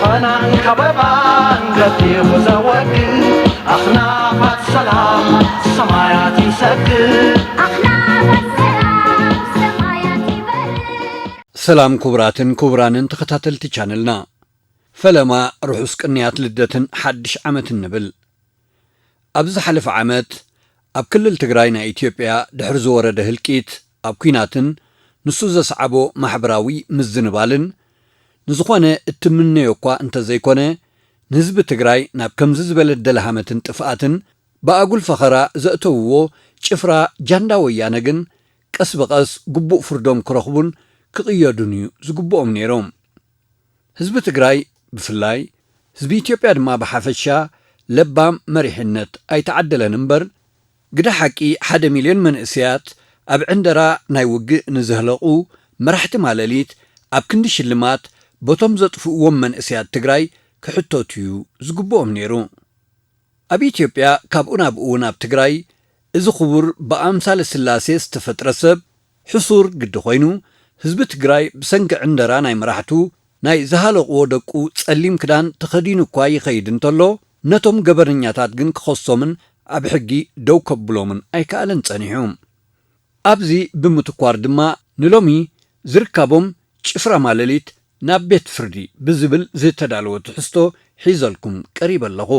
ፋናን ከበባን በቲኹ ዘወግእ ኣኽናፋት ሰላም ሰማያት ይሰግእ። ኣኽናፋት ሰላም ሰማያት ይበርእ። ሰላም ክቡራትን ክቡራንን ተኸታተልቲ ቻነልና፣ ፈለማ ርሑስ ቅንያት ልደትን ሓድሽ ዓመትን ንብል። ኣብ ዝሓለፈ ዓመት ኣብ ክልል ትግራይ ናይ ኢትዮጵያ ድሕሪ ዝወረደ ህልቂት ኣብ ኲናትን ንሱ ዘስዓቦ ማሕበራዊ ምዝንባልን ንዝኾነ እትምነዮ እኳ እንተዘይኮነ፣ ንህዝቢ ትግራይ ናብ ከምዚ ዝበለ ደልሃመትን ጥፍኣትን ብኣጉል ፈኸራ ዘእተውዎ ጭፍራ ጃንዳ ወያነ ግን ቀስ ብቐስ ግቡእ ፍርዶም ክረኽቡን ክቕየዱን እዩ ዝግብኦም ነይሮም። ህዝቢ ትግራይ ብፍላይ ህዝቢ ኢትዮጵያ ድማ ብሓፈሻ ለባም መሪሕነት ኣይተዓደለን እምበር፣ ግደ ሓቂ ሓደ ሚልዮን መንእሰያት ኣብ ዕንደራ ናይ ውግእ ንዘህለቑ መራሕቲ ማለሊት ኣብ ክንዲ ሽልማት በቶም ዘጥፍእዎም መንእሰያት ትግራይ ክሕተቱ እዩ ዝግብኦም ነይሩ። ኣብ ኢትዮጵያ ካብኡ ናብኡ ናብ ትግራይ እዚ ክቡር ብኣምሳለ ስላሴ ዝተፈጥረ ሰብ ሕሱር ግዲ ኮይኑ፣ ህዝቢ ትግራይ ብሰንኪ ዕንደራ ናይ መራሕቱ ናይ ዝሃለቕዎ ደቁ ጸሊም ክዳን ተኸዲኑ እኳ ይኸይድ እንተሎ፣ ነቶም ገበነኛታት ግን ክኸሶምን ኣብ ሕጊ ደው ከብሎምን ኣይከኣለን ጸኒሑ። ኣብዚ ብምትኳር ድማ ንሎሚ ዝርካቦም ጭፍራ ማለሊት ናብ ቤት ፍርዲ ብዝብል ዝተዳለወ ትሕዝቶ ሒዘልኩም ቀሪበ ኣለኹ።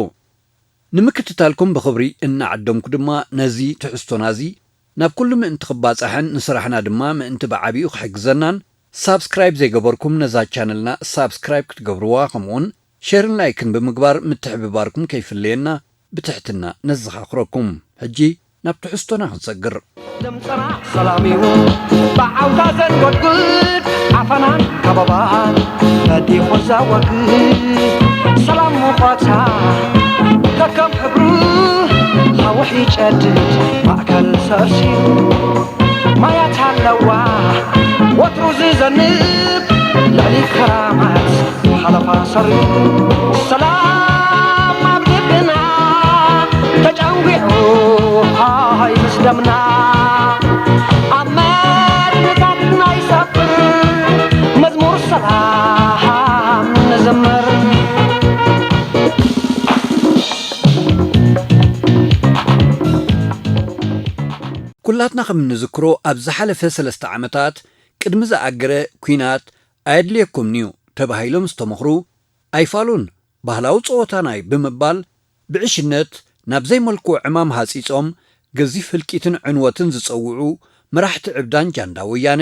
ንምክትታልኩም ብኽብሪ እናዓደምኩ ድማ ነዚ ትሕዝቶና እዚ ናብ ኩሉ ምእንቲ ክባጻሕን ንስራሕና ድማ ምእንቲ ብዓቢኡ ክሕግዘናን ሳብስክራይብ ዘይገበርኩም ነዛ ቻነልና ሳብስክራይብ ክትገብርዋ ከምኡውን ሼርን ላይክን ብምግባር ምትሕብባርኩም ከይፍለየና ብትሕትና ነዘኻኽረኩም። ሕጂ ናብ ትሕዝቶና ክንሰግር። ድምፅና ሰላም እዩ ብዓውታ ዘንጎድጉድ ዓፈናን ከበባን ነዲኹ ዘወግድ ሰላም ሙቐታ ከከም ሕብሩ ሃውሕ ይጨድድ ማእከል ሰርሲሩ ማያት ኣለዋ ወትሩ ዝዘንብ ልዕሊ ከራማት ሓለፋ ሰሪሩ ሰላም ኣብ ልብና ተጨንጒዑ ሃይ ምስ ደምና ኣብ መድንታትና ይሰፍር መዝሙር ሰላም ንዘምር። ኩላትና ከም እንዝክሮ ኣብ ዝሓለፈ ሰለስተ ዓመታት ቅድሚ ዝኣገረ ኲናት ኣየድልየኩምን'ዩ ተባሂሎም ዝተመኽሩ ኣይፋሉን፣ ባህላዊ ጸወታና'ዩ ብምባል ብዕሽነት ናብ ዘይመልክዑ ዕማም ሃጺጾም ገዚፍ ህልቂትን ዕንወትን ዝጸውዑ መራሕቲ ዕብዳን ጃንዳ ወያነ፣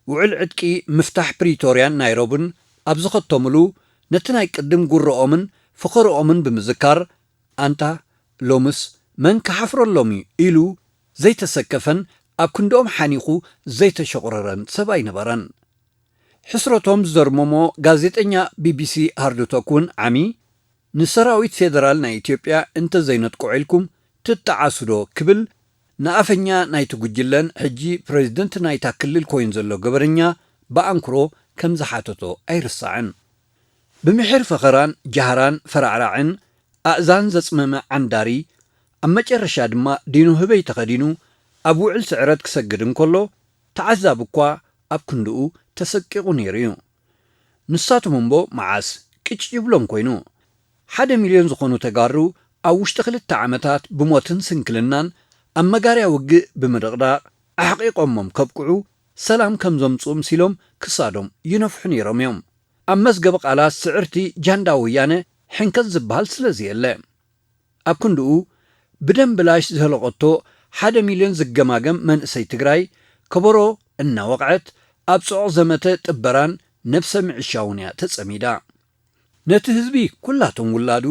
ውዕል ዕጥቂ ምፍታሕ ፕሪቶርያን ናይሮብን ኣብ ዝኸተሙሉ ነቲ ናይ ቅድም ጉረኦምን ፈኸርኦምን ብምዝካር፣ ኣንታ ሎምስ መን ክሓፍረሎም እዩ ኢሉ ዘይተሰከፈን ኣብ ክንድኦም ሓኒኹ ዘይተሸቑረረን ሰብ ኣይነበረን። ሕስረቶም ዝደርመሞ ጋዜጠኛ ቢቢሲ ሃርዱቶክ እውን ዓሚ፣ ንሰራዊት ፌደራል ናይ ኢትዮጵያ እንተዘይነጥቅዖ ኢልኩም ትጠዓሱ ዶ ክብል ንኣፈኛ ናይቲ ጉጅለን ሕጂ ፕሬዝደንት ናይታ ክልል ኮይኑ ዘሎ ገበነኛ ብኣንክሮ ከም ዝሓተቶ ኣይርሳዕን። ብምሒር ፈኸራን ጃህራን ፈራዕራዕን ኣእዛን ዘጽመመ ዓንዳሪ ኣብ መጨረሻ ድማ ዲኑ ህበይ ተኸዲኑ ኣብ ውዕል ስዕረት ክሰግድ እንከሎ ተዓዛቢ እኳ ኣብ ክንድኡ ተሰቂቑ ነይሩ እዩ። ንሳቶም እምቦ መዓስ ቅጭ ይብሎም ኮይኑ። ሓደ ሚልዮን ዝኾኑ ተጋሩ ኣብ ውሽጢ ክልተ ዓመታት ብሞትን ስንክልናን ኣብ መጋርያ ውግእ ብምድቕዳቕ ኣሕቒቖሞም ከብቅዑ ሰላም ከም ዘምጽኡ ምሲሎም ክሳዶም ይነፍሑ ነይሮም እዮም። ኣብ መዝገብ ቃላት ስዕርቲ ጃንዳ ወያነ ሕንከት ዝበሃል ስለ ዘየለ። ኣብ ክንድኡ ብደም ብላሽ ዝህለቐቶ ሓደ ሚልዮን ዝገማገም መንእሰይ ትግራይ ከበሮ እናወቕዐት ኣብ ጽዑቕ ዘመተ ጥበራን ነብሰ ምዕሻውን እያ ተጸሚዳ። ነቲ ህዝቢ ኩላቶም ውላዱ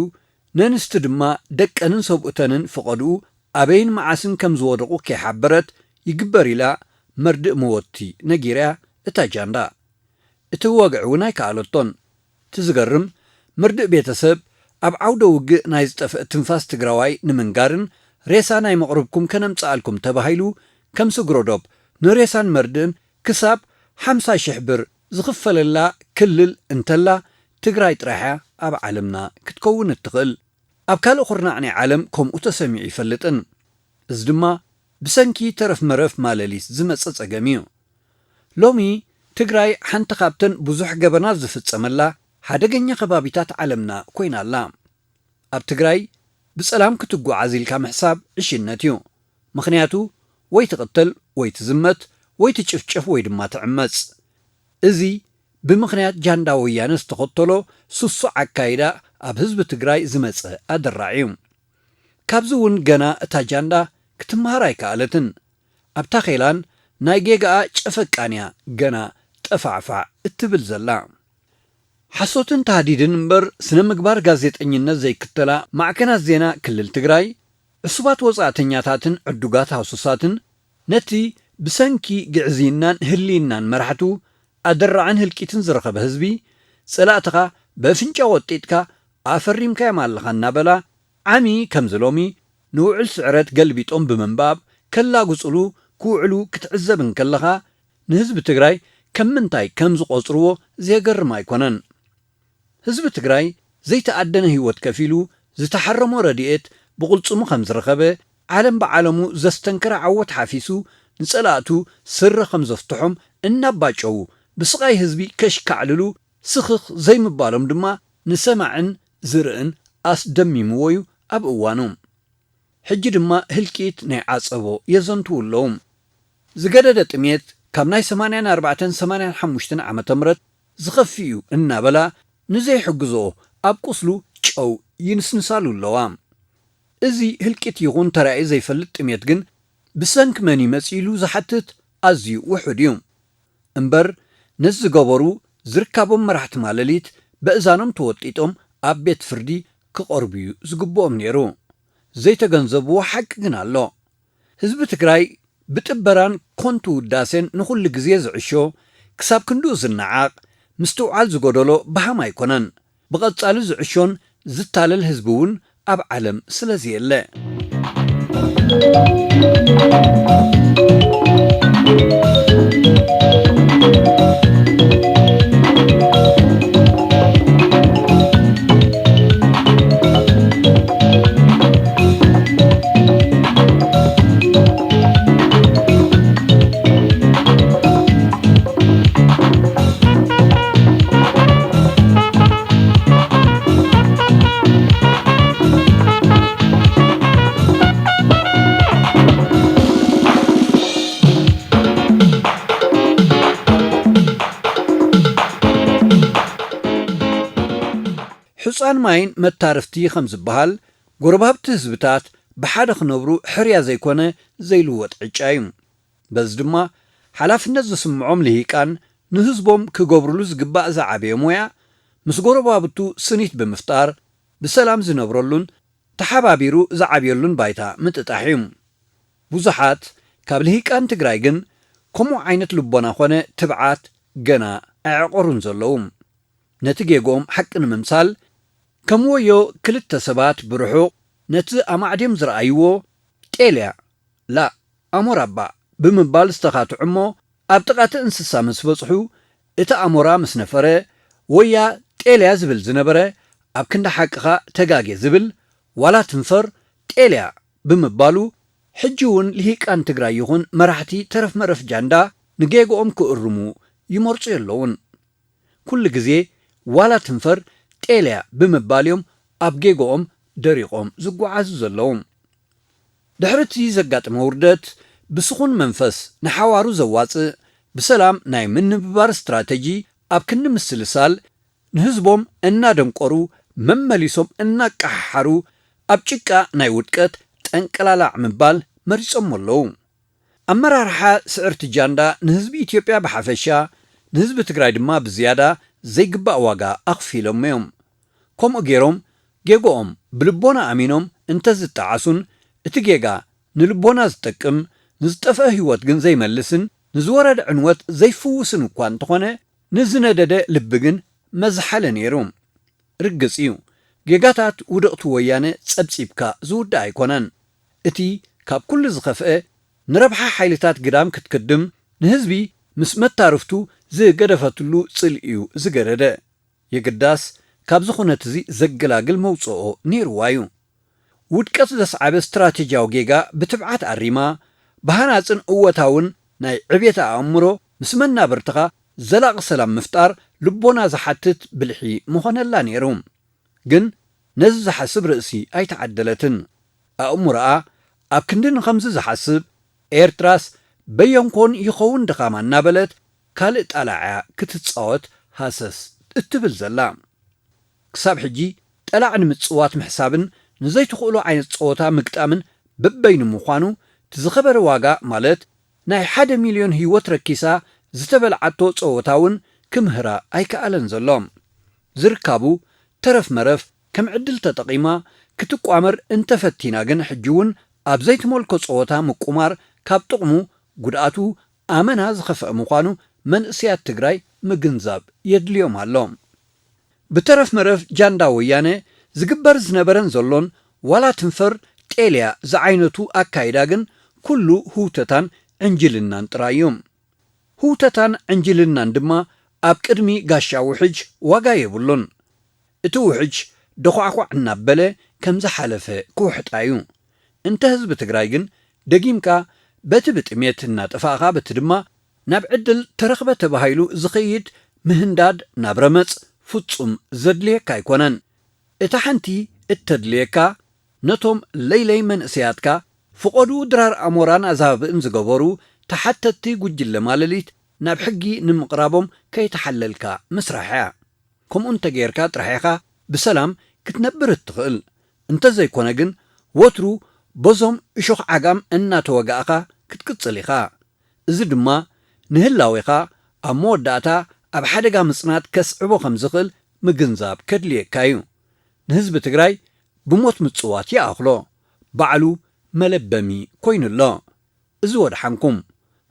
ነንስቲ ድማ ደቀንን ሰብኡተንን ፍቐድኡ ኣበይን መዓስን ከም ዝወደቑ ከይሓበረት ይግበር ኢላ መርድእ መወቲ ነጊርያ እታ ጃንዳ። እቲ ወግዒ እውን ኣይከኣለቶን። እቲ ዝገርም መርድእ ቤተሰብ ኣብ ዓውደ ውግእ ናይ ዝጠፍእ ትንፋስ ትግራዋይ ንምንጋርን ሬሳ ናይ መቕርብኩም ከነምጽኣልኩም ተባሂሉ ከም ስግሮ ዶብ ንሬሳን መርድእን ክሳብ ሓምሳ ሽሕ ብር ዝኽፈለላ ክልል እንተላ ትግራይ ጥራሕ እያ ኣብ ዓለምና ክትከውን እትኽእል። ኣብ ካልእ ኩርናዕ ናይ ዓለም ከምኡ ተሰሚዑ ይፈልጥን። እዚ ድማ ብሰንኪ ተረፍ መረፍ ማለሊት ዝመጸ ጸገም እዩ። ሎሚ ትግራይ ሓንቲ ካብተን ብዙሕ ገበናት ዝፍጸመላ ሓደገኛ ከባቢታት ዓለምና ኮይና ኣላ። ኣብ ትግራይ ብጸላም ክትጓዓዝ ኢልካ ምሕሳብ ዕሽነት እዩ። ምኽንያቱ ወይ ትቕተል ወይ ትዝመት ወይ ትጭፍጨፍ ወይ ድማ ትዕመጽ። እዚ ብምኽንያት ጃንዳ ወያነ ዝተኸተሎ ስሱዕ ኣካይዳ ኣብ ህዝቢ ትግራይ ዝመጸ ኣደራዕ እዩ። ካብዚ እውን ገና እታ ጃንዳ ክትመሃር ኣይከኣለትን። ኣብ ታኼላን ናይ ጌጋኣ ጨፈቃን እያ ገና ጠፋዕፋዕ እትብል ዘላ። ሓሶትን ታህዲድን እምበር ስነ ምግባር ጋዜጠኝነት ዘይክተላ ማዕከናት ዜና ክልል ትግራይ፣ ዕሱባት ወጻእተኛታትን ዕዱጋት ሃሱሳትን ነቲ ብሰንኪ ግዕዝይናን ህልይናን መራሕቱ ኣደራዕን ህልቂትን ዝረኸበ ህዝቢ፣ ጸላእትኻ በፍንጫ ወጢጥካ ኣፈሪምካዮም ኣለኻ እናበላ ዓሚ ከምዚ ሎሚ ንውዕል ስዕረት ገልቢጦም ብምንባብ ከላግጹሉ ክውዕሉ ክትዕዘብ እንከለኻ፣ ንህዝቢ ትግራይ ከም ምንታይ ከም ዝቖጽርዎ ዜገርም ኣይኮነን። ህዝቢ ትግራይ ዘይተኣደነ ህይወት ከፊሉ ዝተሓረሞ ረድኤት ብቕልጽሙ ከም ዝረኸበ፣ ዓለም ብዓለሙ ዘስተንክረ ዓወት ሓፊሱ፣ ንጸላእቱ ስረ ከም ዘፍትሖም እናባጨዉ ብስቓይ ህዝቢ ከሽካዕልሉ ስኽኽ ዘይምባሎም ድማ ንሰማዕን ዝርእን ኣስደሚምዎ እዩ ኣብ እዋኑ። ሕጂ ድማ ህልቂት ናይ ዓጸቦ የዘንትዉ ኣለዉ። ዝገደደ ጥሜት ካብ ናይ ሰማንያን ኣርባዕተን ሰማንያን ሓሙሽተን ዓመተ ምህረት ዝኸፍእ እዩ እናበላ ንዘይሕግዝኦ ኣብ ቁስሉ ጨው ይንስንሳሉ ኣለዋ። እዚ ህልቂት ይኹን ተራእዩ ዘይፈልጥ ጥሜት ግን ብሰንኪ መን እዩ መጺኡ ኢሉ ዝሓትት ኣዝዩ ውሑድ እዩ። እምበር ነዚ ዝገበሩ ዝርካቦም መራሕቲ ማለሊት በእዛኖም ተወጢጦም ኣብ ቤት ፍርዲ ክቐርቡ እዩ ዝግብኦም ነይሩ። ዘይተገንዘብዎ ሓቂ ግን ኣሎ። ህዝቢ ትግራይ ብጥበራን ኮንቱ ውዳሴን ንኹሉ ግዜ ዝዕሾ፣ ክሳብ ክንድኡ ዝነዓቕ፣ ምስትውዓል ዝጎደሎ በሃም ኣይኮነን። ብቐጻሊ ዝዕሾን ዝታለል ህዝቢ እውን ኣብ ዓለም ስለ ዘየለ። ሕፃን ማይን መታርፍቲ ከም ዝበሃል፣ ጎረባብቲ ህዝብታት ብሓደ ክነብሩ ሕርያ ዘይኮነ ዘይልወጥ ዕጫ እዩ። በዚ ድማ ሓላፍነት ዝስምዖም ልሂቃን ንህዝቦም ክገብሩሉ ዝግባእ ዝዓበየ ሞያ ምስ ጎረባብቱ ስኒት ብምፍጣር ብሰላም ዝነብረሉን ተሓባቢሩ ዝዓብየሉን ባይታ ምጥጣሕ እዩ። ብዙሓት ካብ ልሂቃን ትግራይ ግን ከምኡ ዓይነት ልቦና ኾነ ትብዓት ገና ኣየዕቆሩን ዘለዉ። ነቲ ጌግኦም ሓቂ ንምምሳል ከም ወዮ ክልተ ሰባት ብርሑቕ ነቲ ኣማዕድዮም ዝረኣይዎ ጤል እያ፣ ላእ ኣሞራ እባ ብምባል ዝተኻትዑ እሞ ኣብ ጥቓ እቲ እንስሳ ምስ በጽሑ እቲ ኣሞራ ምስ ነፈረ ወያ ጤል እያ ዝብል ዝነበረ ኣብ ክንዲ ሓቅኻ ተጋጌ ዝብል ዋላ ትንፈር ጤል እያ ብምባሉ ሕጂ እውን ልሂቃን ትግራይ ይኹን መራሕቲ ተረፍ መረፍ ጃንዳ ንጌግኦም ክእርሙ ይመርጹ የለውን። ኩሉ ግዜ ዋላ ትንፈር ጤል እያ ብምባል እዮም ኣብ ጌግኦም ደሪቖም ዝጓዓዙ ዘለዉ። ድሕሪ እቲ ዘጋጠመ ውርደት ብስኹን መንፈስ ንሓዋሩ ዘዋጽእ ብሰላም ናይ ምንብባር ስትራተጂ ኣብ ክንዲ ምስልሳል ንህዝቦም እናደንቆሩ መመሊሶም እናቃሓሓሩ ኣብ ጭቃ ናይ ውድቀት ጠንቀላላዕ ምባል መሪጾሞ ኣለዉ። ኣመራርሓ ስዕርቲ ጃንዳ ንህዝቢ ኢትዮጵያ ብሓፈሻ ንህዝቢ ትግራይ ድማ ብዝያዳ ዘይግባእ ዋጋ ኣኽፊሎሞ እዮም። ከምኡ ገይሮም ጌግኦም ብልቦና ኣሚኖም እንተዝጠዓሱን እቲ ጌጋ ንልቦና ዝጠቅም ንዝጠፍአ ህይወት ግን ዘይመልስን ንዝወረደ ዕንወት ዘይፍውስን እኳ እንተኾነ ንዝነደደ ልቢ ግን መዝሓለ ነይሩ። ርግጽ እዩ፣ ጌጋታት ውድቕቲ ወያነ ጸብጺብካ ዝውዳእ ኣይኮነን። እቲ ካብ ኩሉ ዝኸፍአ ንረብሓ ሓይልታት ግዳም ክትክድም ንህዝቢ ምስ መታርፍቱ ዝገደፈትሉ ጽልኢ እዩ ዝገደደ። የግዳስ ካብዚ ኩነት እዚ ዘገላግል መውጽኦ ነይርዋ እዩ። ውድቀት ዘስዓበ ስትራተጂያዊ ጌጋ ብትብዓት ኣሪማ ብሃናጽን እወታውን ናይ ዕቤት ኣእምሮ ምስ መናብርትኻ ዘላቒ ሰላም ምፍጣር ልቦና ዝሓትት ብልሒ ምኾነላ ነይሩ። ግን ነዚ ዝሓስብ ርእሲ ኣይተዓደለትን። ኣእምሮኣ ኣብ ክንዲ ንኸምዚ ዝሓስብ፣ ኤርትራስ በየንኮን ይኸውን ድኻማ እናበለት ካልእ ጣላዕያ ክትጻወት ሃሰስ እትብል ዘላ። ክሳብ ሕጂ ጠላዕ ንምጽዋት ምሕሳብን ንዘይትኽእሎ ዓይነት ጸወታ ምግጣምን በበይኑ ምዃኑ፣ እቲ ዝኸበረ ዋጋ ማለት ናይ ሓደ ሚልዮን ህይወት ረኪሳ ዝተበልዓቶ ጸወታ እውን ክምህራ ኣይከኣለን ዘሎ። ዝርካቡ ተረፍ መረፍ ከም ዕድል ተጠቒማ ክትቋመር እንተፈቲና ግን፣ ሕጂ እውን ኣብ ዘይትመልኮ ጸወታ ምቁማር ካብ ጥቕሙ ጉድኣቱ ኣመና ዝኸፍአ ምዃኑ መንእሰያት ትግራይ ምግንዛብ የድልዮም ኣሎ። ብተረፍ መረፍ ጃንዳ ወያነ ዝግበር ዝነበረን ዘሎን ዋላ ትንፈር ጤልያ ዝዓይነቱ ኣካይዳ ግን ኩሉ ህውተታን ዕንጅልናን ጥራይ እዩ። ህውተታን ዕንጅልናን ድማ ኣብ ቅድሚ ጋሻ ውሕጅ ዋጋ የብሉን። እቲ ውሕጅ ደዃዕኳዕ እናበለ ከም ዝሓለፈ ክውሕጣ እዩ። እንተ ህዝቢ ትግራይ ግን ደጊምካ በቲ ብጥሜት እናጠፋእኻ በቲ ድማ ናብ ዕድል ተረኽበ ተባሂሉ ዝኸይድ ምህንዳድ ናብ ረመጽ ፍጹም ዘድልየካ ኣይኮነን። እታ ሓንቲ እተድልየካ ነቶም ለይለይ መንእሰያትካ ፍቖዱ ድራር ኣሞራን ኣዛብእን ዝገበሩ ተሓተትቲ ጉጅለ ማለሊት ናብ ሕጊ ንምቕራቦም ከይተሓለልካ ምስራሕ እያ። ከምኡ እንተጌርካ ጥራሕ ኢኻ ብሰላም ክትነብር እትኽእል። እንተዘይኮነ ግን ወትሩ በዞም እሾኽ ዓጋም እናተወጋእኻ ክትቅጽል ኢኻ። እዚ ድማ ንህላዌኻ ኣብ መወዳእታ ኣብ ሓደጋ ምጽናት ከስዕቦ ከም ዝኽእል ምግንዛብ ከድልየካ እዩ። ንህዝቢ ትግራይ ብሞት ምጽዋት ይኣኽሎ፣ ባዕሉ መለበሚ ኮይኑ ኣሎ። እዚ ወድሓንኩም።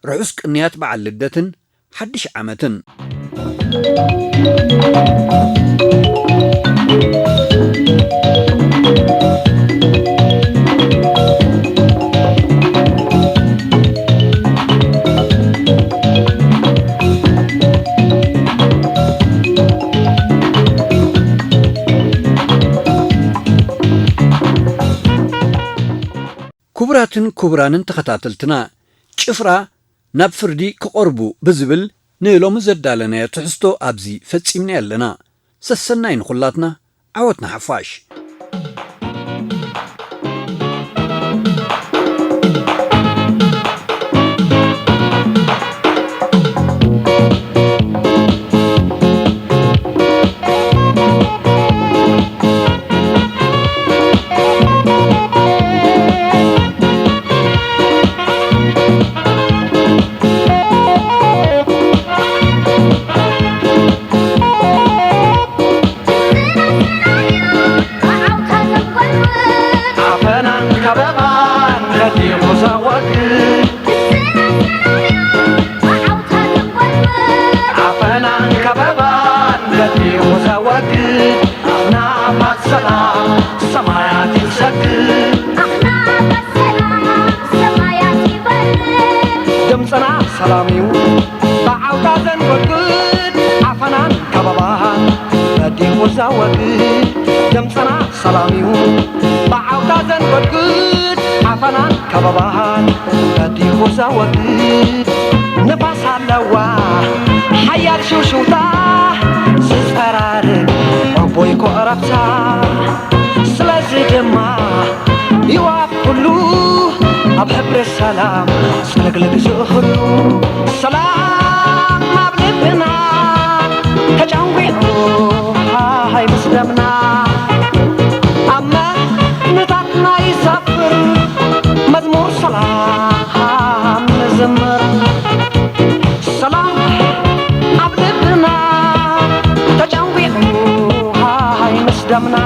ርሑስ ቅንያት በዓል ልደትን ሓድሽ ዓመትን። ክቡራትን ክቡራንን ተኸታተልትና፣ ጭፍራ ናብ ፍርዲ ክቐርቡ ብዝብል ንሎሚ ዘዳለናዮ ትሕዝቶ ኣብዚ ፈጺምና ኣለና። ሰሰናይ ንኹላትና፣ ዓወት ንሓፋሽ። ዓፈናን ከበባን ፈቲሑ ዘወግድ፣ ዓፈናን ከበባን ፈቲሑ ዘወግድ፣ ኣኽናፋት ሰላም ሰማያት ይሰግድ። ኣኽናፋት ሰላም ሰማያት ይበርድ። ድምፅና ሰላም እዩ ብዓውታ ዘንጎድጉድ፣ ዓፈናን ከበባን ፈቲሑ ዘወግድ። ድምፅና ሰላም እዩ ብዓውታ ዘንጎድጉድ፣ ዓፈናን ከበባን ፈቲሑ ዘወግድ። ንፋስ ኣለዋ ሓያል ሽውሽውታ፣ ዝፀራርግ ዕቡይ ኮረብታ። ስለዚ ድማ ይዋብ ኩሉ ኣብ ሕብሪ ሰላም ዝልግልግ ዝእኽሉ። ሰላም ኣብ ልብና ተጨንጒዑ ሃሃይ ምስ ደምና፣ ኣብ መትንታትና ይሰፍር መዝሙር ሰላም ንዝምር። ሰላም ኣብ ልብና ተጨንጒዑ ሃሃይ ምስ ደምና፣